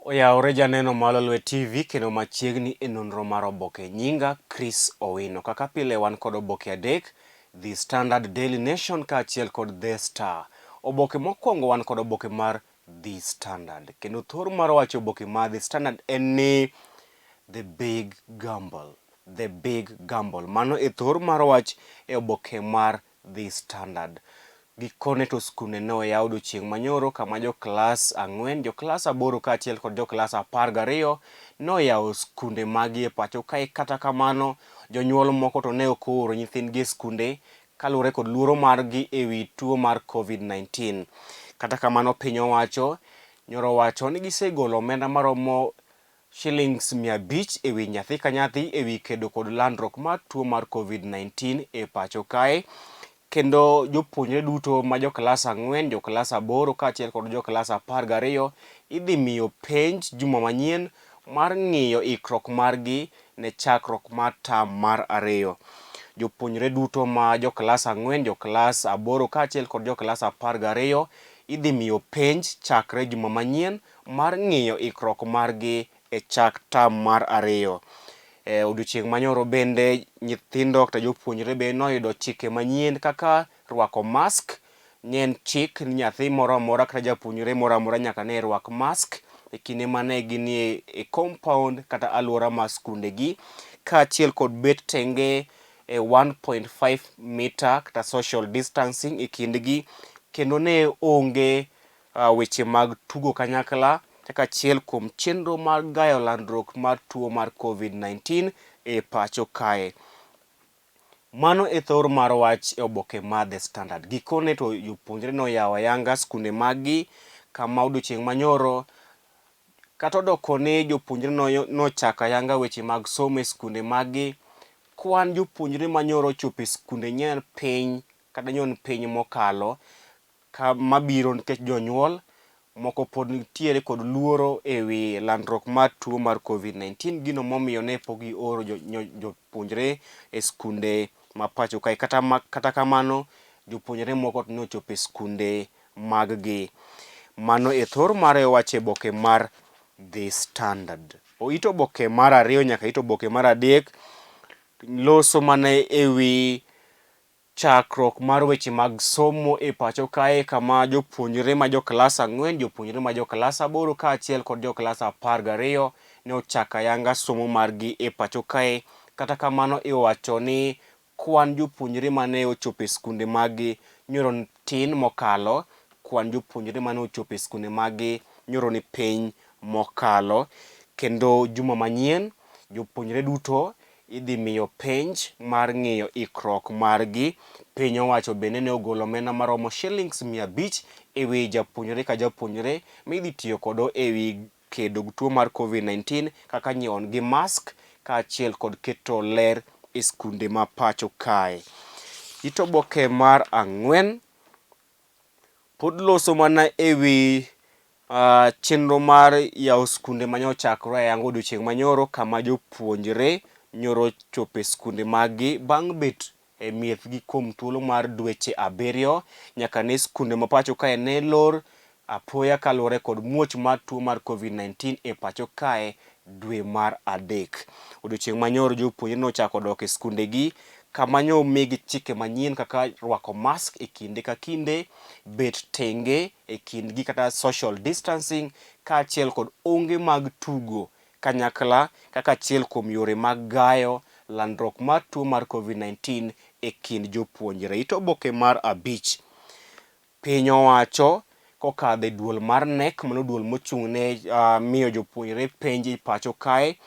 Oyawore janeno mar Lolwe TV kendo machiegni e nonro mar oboke. Nyinga Chris Owino. Kaka pile wan kod oboke adek, The Standard, Daily Nation kaachiel kod The Star. Oboke mokwongo wan kod oboke mar The Standard. Kendo thor mar wacho oboke mar The Standard en ni The Big Gamble. The Big Gamble. Mano e thor mar wach e oboke mar The Standard. Gikone to skunde ne oyaw odiochieng' manyoro kama jo klas ang'wen, jo klas aboro kaachiel kod jo klas 12 noyawo skunde maggi e pacho kae. Kata kamano, jonyuol moko to ne ok ooro nyithindgi e skunde kaluwore kod luoro margi e wi tuo mar Covid-19. Kata kamano, piny owacho nyoro owacho ni gisegolo omenda maromo shillings 500 e wi nyathi ka nyathi e wi kedo kod landruok mar tuo mar Covid-19 e pacho kae. Kendo jopuonjre duto ma jo klas ang'wen, jo klas aboro kaachiel kod jo klas 12 idhi miyo penj juma manyien mar ng'iyo ikruok margi ne chakruok mar term mar ariyo. Jopuonjre duto ma jo klas ang'wen, jo klas aboro kaachiel kod jo klas 12 idhi miyo penj chakre juma manyien mar ng'iyo ikruok margi e chak term mar ariyo. E odiochieng' manyoro bende nyithindo kata jopuonjre be noyudo chike manyien kaka rwako mask. Ne en chik ni nyathi moro amora kata japuonjre moro amora nyaka ne rwak mask e kinde mane ginie e compound kata alwora mar skundegi, kaachiel kod bet tenge e 1.5 meter kata social distancing e kindgi, kendo ne onge weche mag tugo kanyakla kaka achiel kuom chenro mar gayo landruok mar tuo mar Covid-19 e pacho kae. Mano e thor mar wach e oboke mar The Standard. Gikone to jopuonjre noyawo ayanga skunde maggi kama odiochieng' manyoro kata odoko ni jopuonjre nochako ayanga weche mag somo e skunde maggi, kwan jopuonjre manyoro ochopo e skunde nyen piny kata nyon piny mokalo ka mabiro nikech jonyuol moko pod nitiere kod luoro e wi landruok mar tuo mar Covid-19, gino momiyo ne pok gioro jopuonjre e skunde ma pacho kae. Kata kamano, jopuonjre moko to ne ochopo e skunde maggi. Mano e thor mar wach e oboke mar The Standard. It oboke mar ariyo nyaka it oboke mar adek loso mana e wi Chakruok mar weche mag somo e pacho kae kama jopuonjre ma jo klas ang'wen, jopuonjre ma jo klas aboro kaachiel kod jo klas 12 ne ochako ayanga somo margi e pacho kae. Kata kamano iwacho ni kwan jopuonjre mane ochopo e skunde maggi nyoro tin mokalo kwan jopuonjre mane ochopo e skunde maggi nyoro ni piny mokalo. Kendo juma manyien jopuonjre duto idhi miyo penj mar ng'iyo ikruok margi. Piny owacho bende ne ogolo omenda maromo shillings 500 e wi japuonjre ka japuonjre midhi tiyo kodo e wi kedo gi tuo mar Covid-19 kaka nyiewo gi mask kaachiel kod keto ler e skunde ma pacho kae. It oboke mar ang'wen pod loso mana e wi chenro mar yawo skunde ma nyochakore ayanga odiochieng' manyoro kama jopuonjre nyoro chopo e skunde maggi bang' bet e miechgi kuom thuolo mar dweche abiriyo nyaka ne skunde ma pacho kae ne lor apoya kaluwore kod muoch mar tuo mar Covid-19 e pacho kae dwe mar adek. Odiochieng' manyoro jopuonjre nochako dok e skundegi kama nyo omigi chike manyien kaka rwako mask e kinde ka kinde, bet tenge e kindgi kata social distancing kaachiel kod onge mag tugo kanyakla kaka achiel kuom yore mag gayo landruok mar tuo mar Covid-19 e kind jopuonjre. It oboke mar abich. Piny owacho kokadho e duol mar KNEC, mano duol mochung' ne miyo jopuonjre penj e pacho kae,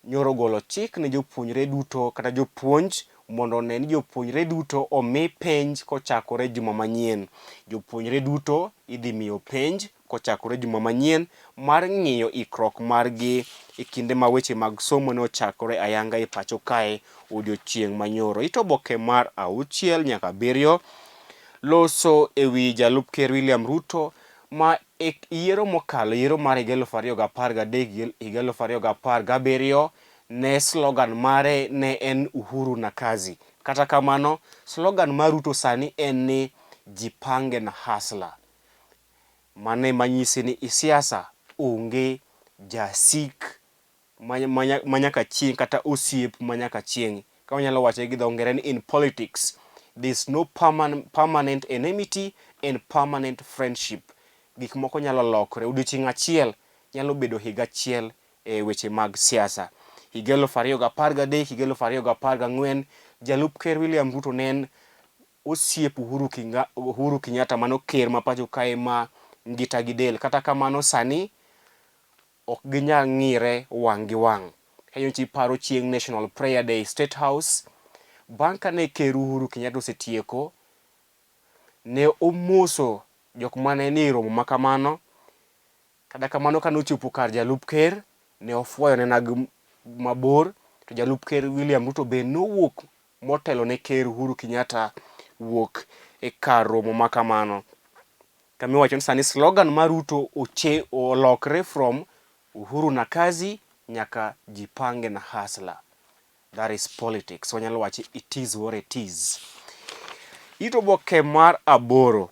nyoro ogolo chik ne jopuonjre duto kata jopuonj mondo one ni jopuonjre duto omi penj kochakore juma manyien. Jopuonjre duto idhi miyo penj kochakore juma manyien mar ng'iyo ikruok margi e kinde ma weche mag somo ne ochakore ayanga e pacho kae odiochieng' manyoro. It oboke mar auchiel nyaka abiriyo loso e wi jalup ker William Ruto ma e yiero mokalo, yiero mar higa 2013 gi higa 2017 ne slogan mare ne en Uhuru na kazi. Kata kamano, slogan mar Ruto sani en ni Jipange na hustler. Mano ema nyisi ni i siasa onge jasik manyaka chieng' kata osiep manyaka chieng'. Ka wanyalo wache gi dho ngere ni in politics there is no permanent enmity and permanent friendship. Gik moko nyalo lokre, odiochieng' achiel nyalo bedo higa achiel e weche mag siasa. Higa 2013, higa 2014, jalup ker William Ruto ne en osiep Uhuru, Kinga, Uhuru Kenyatta mano ker ma pacho kae ma ngita gi del. Kata kamano sani ok ginyal ng'ire wang' gi wang'. Kanyo paro chieng' National Prayer Day State House. Bang' kane ker Uhuru Kenyatta osetieko, ne omoso jok mane nie romo ma kamano. Kata kamano kane ochopo kar jalup ker, ne ofwayo ne nag mabor to jalup ker William Ruto be nowuok motelo ne ker Uhuru Kenyatta wuok e kar romo ma kamano. Kama iwacho ni sani slogan mar Ruto oche olokre from Uhuru na kazi nyaka jipange na hustler. That is politics. Wanyalo wacho it is what it is. It oboke mar aboro.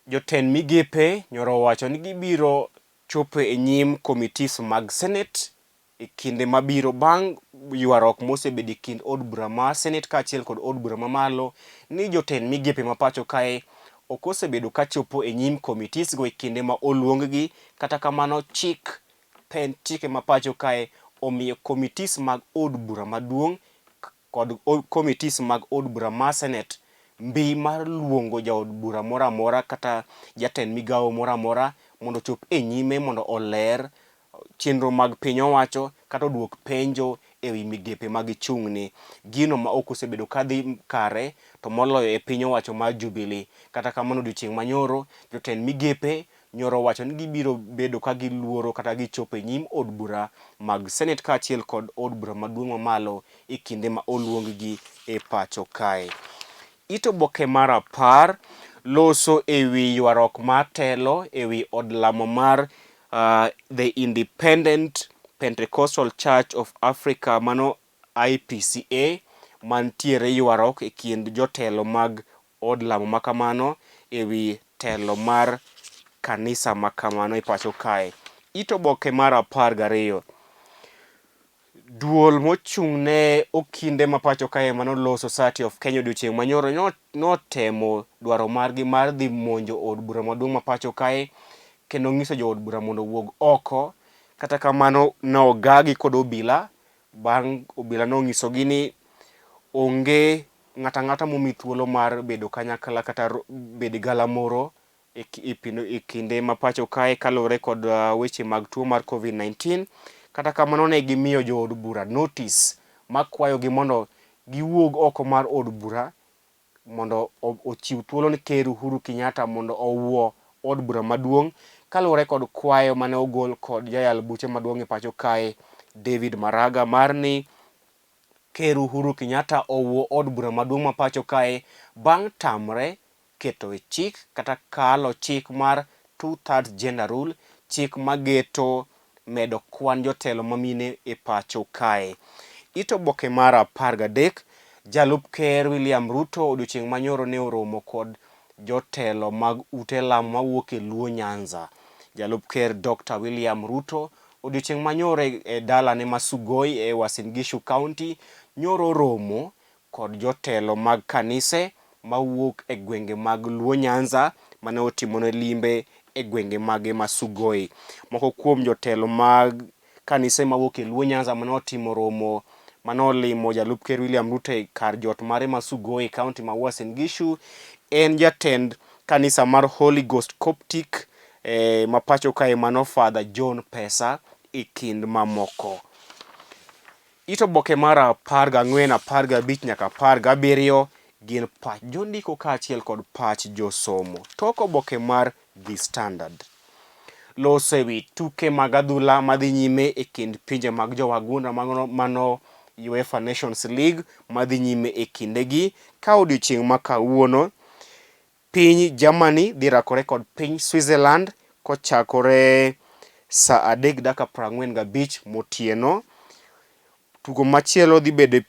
Jotend migepe nyoro owacho ni gibiro chopo e nyim committees mag Senate e kinde mabiro bang' ywaruok mosebedo e kind od bura mar Senate kaachiel kod od bura mamalo ni jotend migepe ma pacho kae ok osebedo ka chopo e nyim committees go e kinde ma oluong-gi. Kata kamano chik pend chike ma pacho kae omiyo committees mag od bura maduong' kod committees mag od bura mar Senate mbi mar luongo jaod bura moro amora kata jatend migawo moro amora mondo ochop e nyime mondo oler chenro mag piny owacho kata oduok penjo e wi migepe ma gichung'ne. Gino ma ok osebedo ka dhi kare to moloyo e piny owacho mar Jubilee. Kata kamano odiochieng' manyoro jotend migepe nyoro owacho ni gibiro bedo ka giluoro kata gichopo e nyim od bura mag Senate kaachiel kod od bura maduong' mamalo e kinde ma oluong-gi e pacho kae. It oboke mar apar loso e wi ywaruok mar telo e wi od lamo mar The Independent Pentecostal Church of Africa mano IPCA mantiere ywaruok e kind jotelo mag od lamo ma kamano e wi telo mar kanisa ma kamano e pacho kae. It oboke mar 12. Duol mochung' ne okinde ma pacho kae mano Law Society of Kenya odiochieng' manyoro notemo dwaro margi mar dhi monjo od bura maduong' ma pacho kae kendo nyiso jood bura mondo owuog oko. Kata kamano nogagi kod obila bang' obila nonyisogi ni onge ng'ato ang'ata momi thuolo mar bedo kanyakla kata bedo e galamoro e kinde ma pacho kae kaluwore kod weche mag tuo mar Covid-19. Kata kamano ne gimiyo jood bura notice makwayogi mondo giwuog oko mar od bura mondo ochiw thuolo ne Ker Uhuru Kenyatta mondo owuo od bura maduong' kaluwore kod kwayo mane ogol kod jayal buche maduong' e pacho kae David Maraga mar ni Ker Uhuru Kenyatta owuo od bura maduong' ma pacho kae bang' tamre keto e chik kata kalo chik mar two thirds gender rule, chik mageto medo kwan jotelo mamine e pacho kae. It oboke mar 13, jalup ker William Ruto odiochieng' manyoro ne oromo kod jotelo mag ute lamo mawuok e Luo Nyanza. Jalup ker Dr. William Ruto odiochieng' manyoro e dalane ma Sugoi e Uasin Gishu County nyoro oromo kod jotelo mag kanise mawuok e gwenge mag Luo Nyanza mane otimone limbe e gwenge mage ma Sugoi. Moko kuom jotelo mag kanise mawuok e Luo Nyanza mane otimo romo mane olimo jalup ker William Ruto e kar jot mare ma Sugoi, kaunti ma Uasin Gishu en jatend kanisa mar Holy Ghost Coptic ma pacho kae mano Father John Pesa e kind mamoko. It oboke mar 14, 15 nyaka 17 gin pach jondiko kaachiel kod pach josomo. Tok oboke mar The Standard loso e wi tuke mag adhula madhi nyime e kind pinje mag jowagunda mano UEFA Nations League madhi nyime e kindegi ka odiochieng' ma kawuono Piny Germany dhi rakore kod piny Switzerland kochakore saa 3:45 motieno. Tugo machielo dhi bedo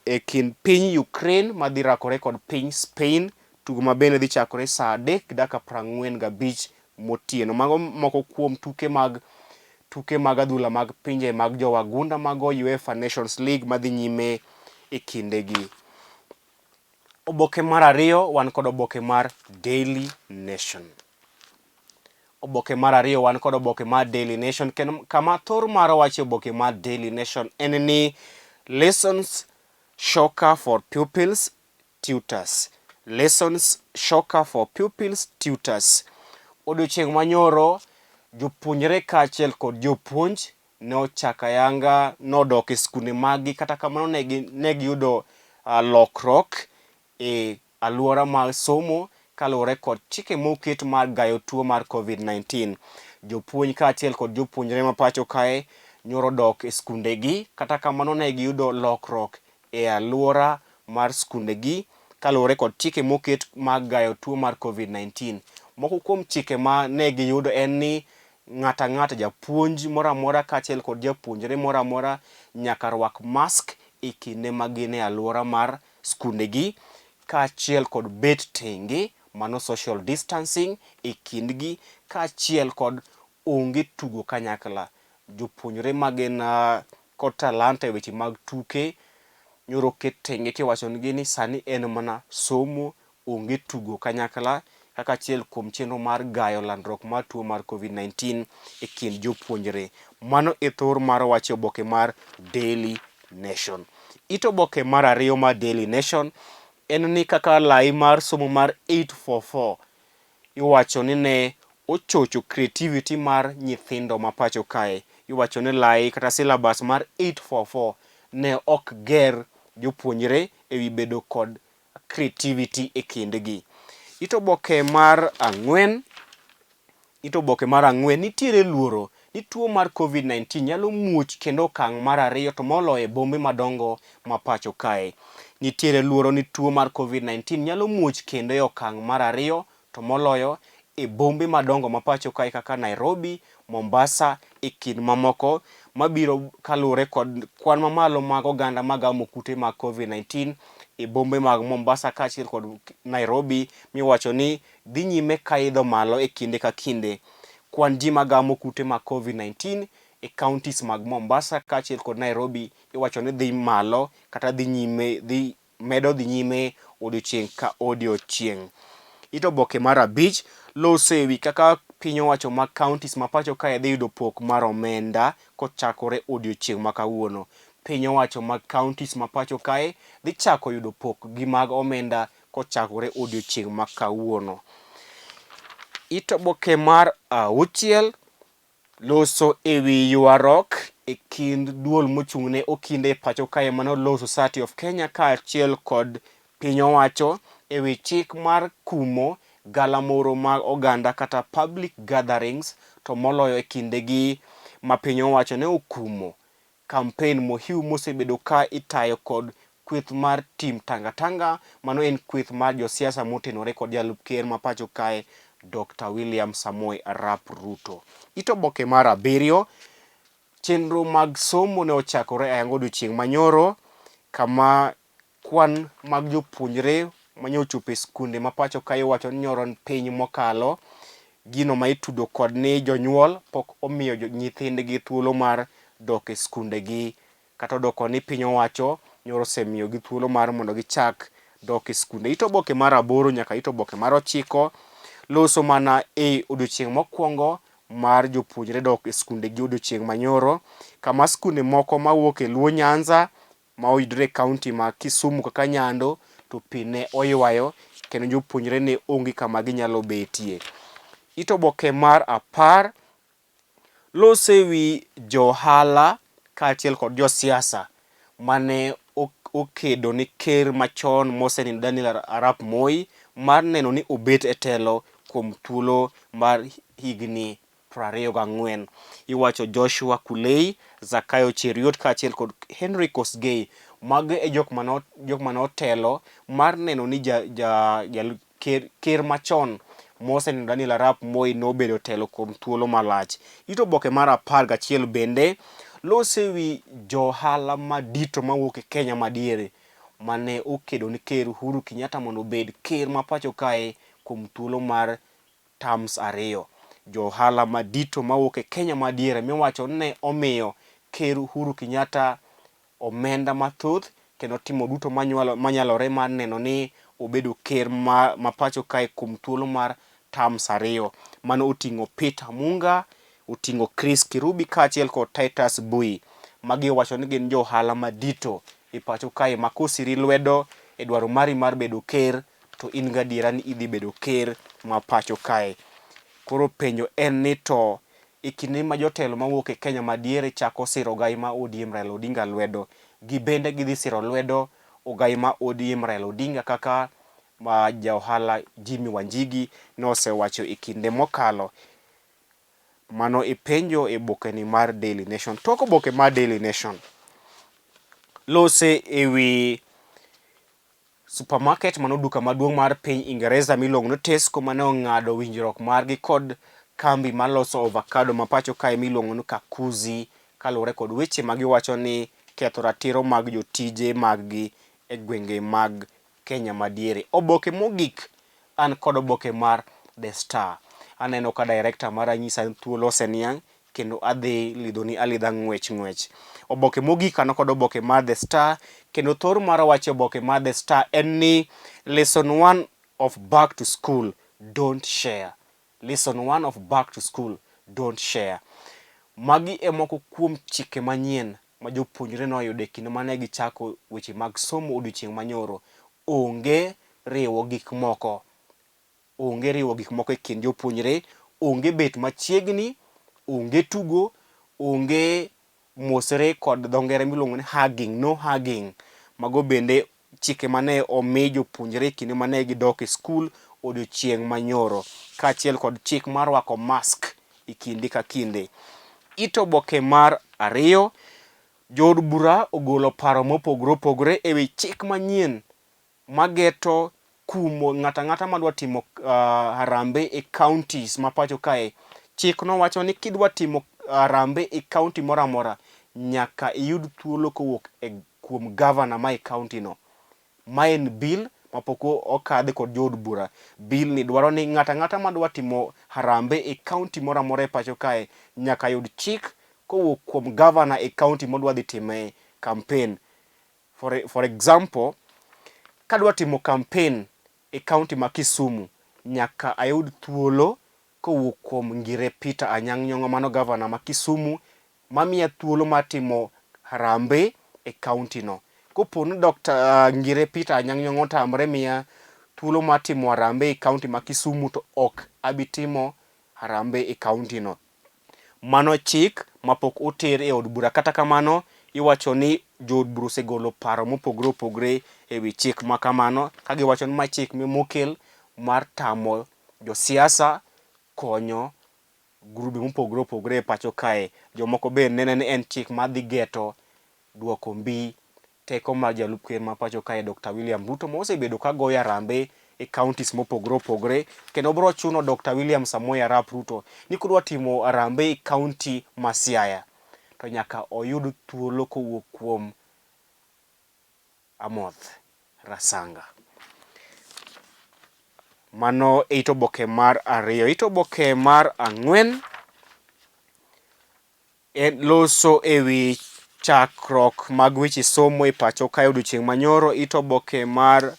e kind piny Ukraine madhi rakore kod piny Spain, tugo ma bende dhi chakore saa 3:45 motieno. Mago moko kuom tuke mag tuke mag adhula mag pinje mag jowagunda mago UEFA Nations League madhi nyime e kindegi. Oboke mar ariyo wan kod oboke mar Daily Nation. Oboke mar ariyo wan kod oboke mar Daily Nation kendo kama thor mar wach e oboke mar Daily Nation en ni lessons shocker for pupils tutors. Lessons shocker for pupils tutors. Odiochieng' manyoro jopuonjre kaachiel kod jopuonj ne ochako ayanga nodok e skunde maggi kata kamano ne giyudo lokruok e alwora mar somo kaluwore kod chike moket mar gayo tuo mar Covid-19. Jopuonj kaachiel kod jopuonjre ma pacho kae nyoro dok e skundegi kata kamano ne giyudo lokruok e alwora mar skundegi kaluwore kod chike moket mag gayo tuo mar Covid-19. Moko kuom chike ma ne giyudo en ni ng'ato ang'ata, japuonj moro amora kaachiel kod japuonjre moro amora nyaka rwak mask e kinde ma gin e alwora mar skundegi kaachiel kod bet tenge, mano social distancing e kindgi kaachiel kod onge tugo kanyakla. Jopuonjre ma gin kod talanta e weche mag tuke nyoro oket tenge kiwachonegi ni sani en mana somo, onge tugo kanyakla kaka achiel kuom chenro mar gayo landruok mar tuo mar Covid-19 e kind jopuonjre. Mano e thor mar wach e oboke mar Daily Nation. It oboke mar ariyo mar Daily Nation en ni kaka lai mar somo mar 844 iwacho ni ne ochocho creativity mar nyithindo ma pacho kae. Iwacho ni lai kata syllabus mar 844 ne ok ger jopuonjre e wi bedo kod creativity e kindgi. It oboke mar ang'wen it oboke mar ang'wen nitiere luoro ni tuo mar Covid-19 nyalo muoch kendo okang' mar ariyo to moloyo e bombe madongo ma pacho kae. Nitiere luoro ni tuo mar Covid-19 nyalo muoch kendo e okang' mar ariyo to moloyo e bombe madongo ma pacho kae kaka Nairobi, Mombasa e kind mamoko mabiro kaluwore kod kwan mamalo mag oganda magamo kute mag Covid-19 e bombe mag Mombasa kaachiel kod Nairobi miwacho ni dhi nyime kaidho malo e kinde ka kinde. Kwan ji magamo kute mag Covid-19 e counties mag Mombasa kaachiel kod Nairobi iwacho ni dhi malo kata dhi nyime dhi medo dhi nyime odiochieng' ka odiochieng'. It oboke mar abich loso e wi kaka piny owacho mag counties ma pacho kae dhi yudo pok mar omenda kochakore odiochieng' ma kawuono. Piny owacho mag counties ma pacho kae dhi chako yudo pok gi mag omenda kochakore odiochieng' ma kawuono. It oboke mar auchiel Loso e wi ywaruok e kind duol mochung' ne okinde e pacho kae mano Law Society of Kenya kaachiel kod piny owacho e wi chik mar kumo galamoro mag oganda kata public gatherings to moloyo e kindegi ma piny owacho ne okumo Kampen mohiu mosebedo ka itayo kod kweth mar Team Tanga Tanga, mano en kweth mar josiasa motenore kod jalup ker ma pacho kae Dr. William Samoei Arap Ruto. It oboke mar abiriyo, chenro mag somo ne ochakore ayanga odiochieng' manyoro kama Kwan mag jopuonjre manye ochopo e skunde ma pacho ka iwacho ni nyoro ni piny mokalo gino ma itudo kod ni jonyuol pok omiyo nyithindgi thuolo mar dok e skundegi kata odoko ni piny owacho nyoro osemiyogi thuolo mar mondo gichak dok e skunde. It oboke mar aboro nyaka it oboke mar ochiko loso mana e odiochieng' mokwongo mar jopuonjre dok e skundegi odiochieng' manyoro kama skunde moko mawuok e Luo Nyanza ma oyudre e kaunti ma Kisumu kaka Nyando to pi ne oywayo kendo jopuonjre ne onge kama ginyalo betie. It oboke mar apar loso e wi johala kaachiel kod josiasa mane okedo ne ker machon mosenindo Daniel Arap Moi mar neno ni obet e telo kuom thuolo mar higni 24. Iwacho Joshua Kulei, Zakayo Cheruiyot kaachiel kod Henry Kosgei. Mago e jok mane jok mane otelo mar neno ni ja, ja, ja ker, ker machon mosenindo Daniel Arap Moi nobedo telo kuom thuolo malach. It oboke mar 11 bende loso e wi johala madito mawuok e Kenya madiere mane okedo ni ker Uhuru Kenyatta mondo obed ker ma pacho kae kuom thuolo mar terms ariyo. Jo ohala madito mawuok e Kenya madiere miwacho ni ne omiyo Ker Uhuru Kenyatta omenda mathoth kendo timo duto manyalore mar neno ni obedo ker ma pacho kae kuom thuolo mar terms ariyo. Mano oting'o Peter Munga, oting'o Chris Kirubi kaachiel kod Titus Bui. Magi owacho ni gin jo ohala madito e pacho kae ma kosiri lwedo e dwaro mari mar bedo ker to in gadiera ni idhi bedo ker ma pacho kae. Koro penjo en ni to e kinde ma jotelo mawuok e Kenya madiere chako siro ogai ma ODM Raila Odinga lwedo, gibende gidhi siro lwedo ogai ma ODM Raila Odinga kaka ma jaohala Jimmy Wanjigi nosewacho e kinde mokalo. Mano ipenjo e bokeni mar Daily Nation. Tok oboke mar Daily Nation lose e wi Supermarket mano duka maduong' mar piny Ingereza miluongo ni Tesco mane ong'ado winjruok margi kod kambi maloso ovakado ma pacho kae miluongo ni Kakuzi kaluwore kod weche ma giwacho ni ketho ratiro mag jotije maggi e gwenge mag Kenya madiere. Oboke mogik an kod oboke mar The Star. Aneno ka director mara nyisa ni thuolo oseniang' kendo adhi lidhoni alidha ng'wech ng'wech. Oboke mogik an kod oboke mar The Star kendo thor mar wach e oboke mar The Star en ni lesson one of back to school don't share. Lesson one of back to school don't share. Magi e moko kuom chike manyien ma jopuonjre noyudo e kinde mane gichako weche mag somo odiochieng' manyoro. Onge riwo gik moko. Onge riwo gik moko e kind jopuonjre, onge bet machiegni, onge tugo, onge mosre kod dho ngere miluongo ni hugging, no hugging. Mago bende chike mane omi jopuonjre e kinde mane gidok e skul odiochieng' manyoro, kaachiel kod chik mar rwako mask e kinde ka kinde. It oboke mar ariyo, jood bura ogolo paro mopogore opogore e wi chik manyien mageto kumo ng'ato ang'ata madwa timo harambee e counties ma pacho kae. Chik nowacho ni kidwa timo harambee e county moro amora, nyaka iyud thuolo kowuok e kuom gavana ma e county no. Ma en bill mapok okadhi kod jood bura. Bill ni dwaro ni ng'ato ang'ata madwa timo harambee e county moro amora e pacho kae nyaka yud chik kowuok kuom gavana e county modwa dhi time campaign. For example, kadwa timo campaign e county ma Kisumu, nyaka ayud thuolo kowuok kuom Ngire Peter Anyang' Nyong'o, mano gavana ma Kisumu, mamiya thuolo mar timo harambee e county no. Kopo ni Dr. Ngire Peter Anyang' Nyong'o otamre miya thuolo mar timo harambee e county ma Kisumu to ok abi timo harambee e county no. Mano chik mapok oter e od bura. Kata kamano, iwacho ni jood bura osegolo paro mopogore opogore e wi chik ma kamano ka giwacho ni ma chik mokel mar tamo josiasa konyo grube mopogore opogore e pacho kae. Jomoko be nene ni en chik madhi geto duoko mbi teko mar jalup ker ma pacho kae Dr. William Ruto ma osebedo ka goyo harambee e counties mopogore opogore kendo biro chuno Dr. William Samoei Arap Ruto ni kodwa timo harambee e county ma Siaya to nyaka oyud thuolo kowuok kuom Amoth Rasanga. Mano e it oboke mar ariyo. It oboke mar ang'wen E loso e wi chakruok mag weche somo e pacho kae odiochieng' manyoro, it oboke mar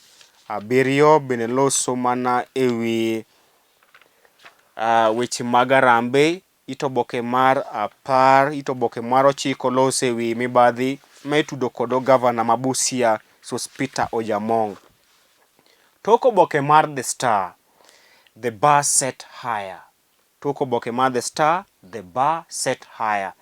abiriyo bende loso mana e wi weche mag arambe. It oboke mar apar, it oboke mar ochiko loso e wi mibadhi ma itudo kod gavana ma Busia Sospeter Ojamong. Tok oboke mar The Star, The bar set higher. Tok oboke mar The Star, The Bar Set Higher.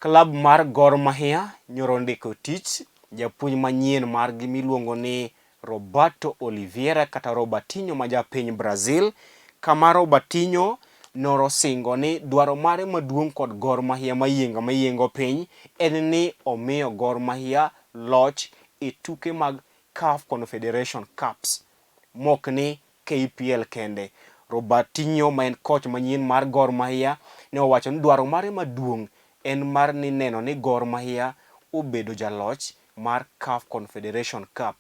Klab mar Gor Mahia nyoro ondiko tich japuonj manyien margi miluongo ni Roberto Oliveira kata Robertinho ma japiny Brazil, kama Robertinho noro singo ni dwaro mare maduong' kod Gor Mahia mayienga mayiengo piny en ni omiyo Gor Mahia loch e tuke mag CAF Confederation Cups mok ni KPL kende. Robertinho ma en koch manyien mar Gor Mahia ne owacho ni dwaro mare maduong' en mar ni neno ni Gor Mahia obedo jaloch mar CAF Confederation Cup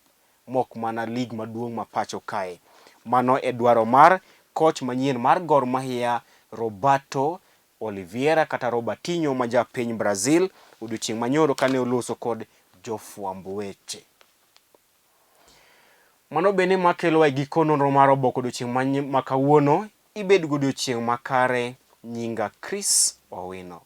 mok mana lig maduong' ma pacho kae. Mano e dwaro mar koch manyien mar Gor Mahia Roberto Oliveira kata Robertinho ma ja piny Brazil odiochieng' manyoro kane oloso kod jofwamb weche. Mano bende makelowa e giko nonro mar oboke odiochieng' ma kawuono. Ibed godiochieng' makare. Nyinga Chris Owino.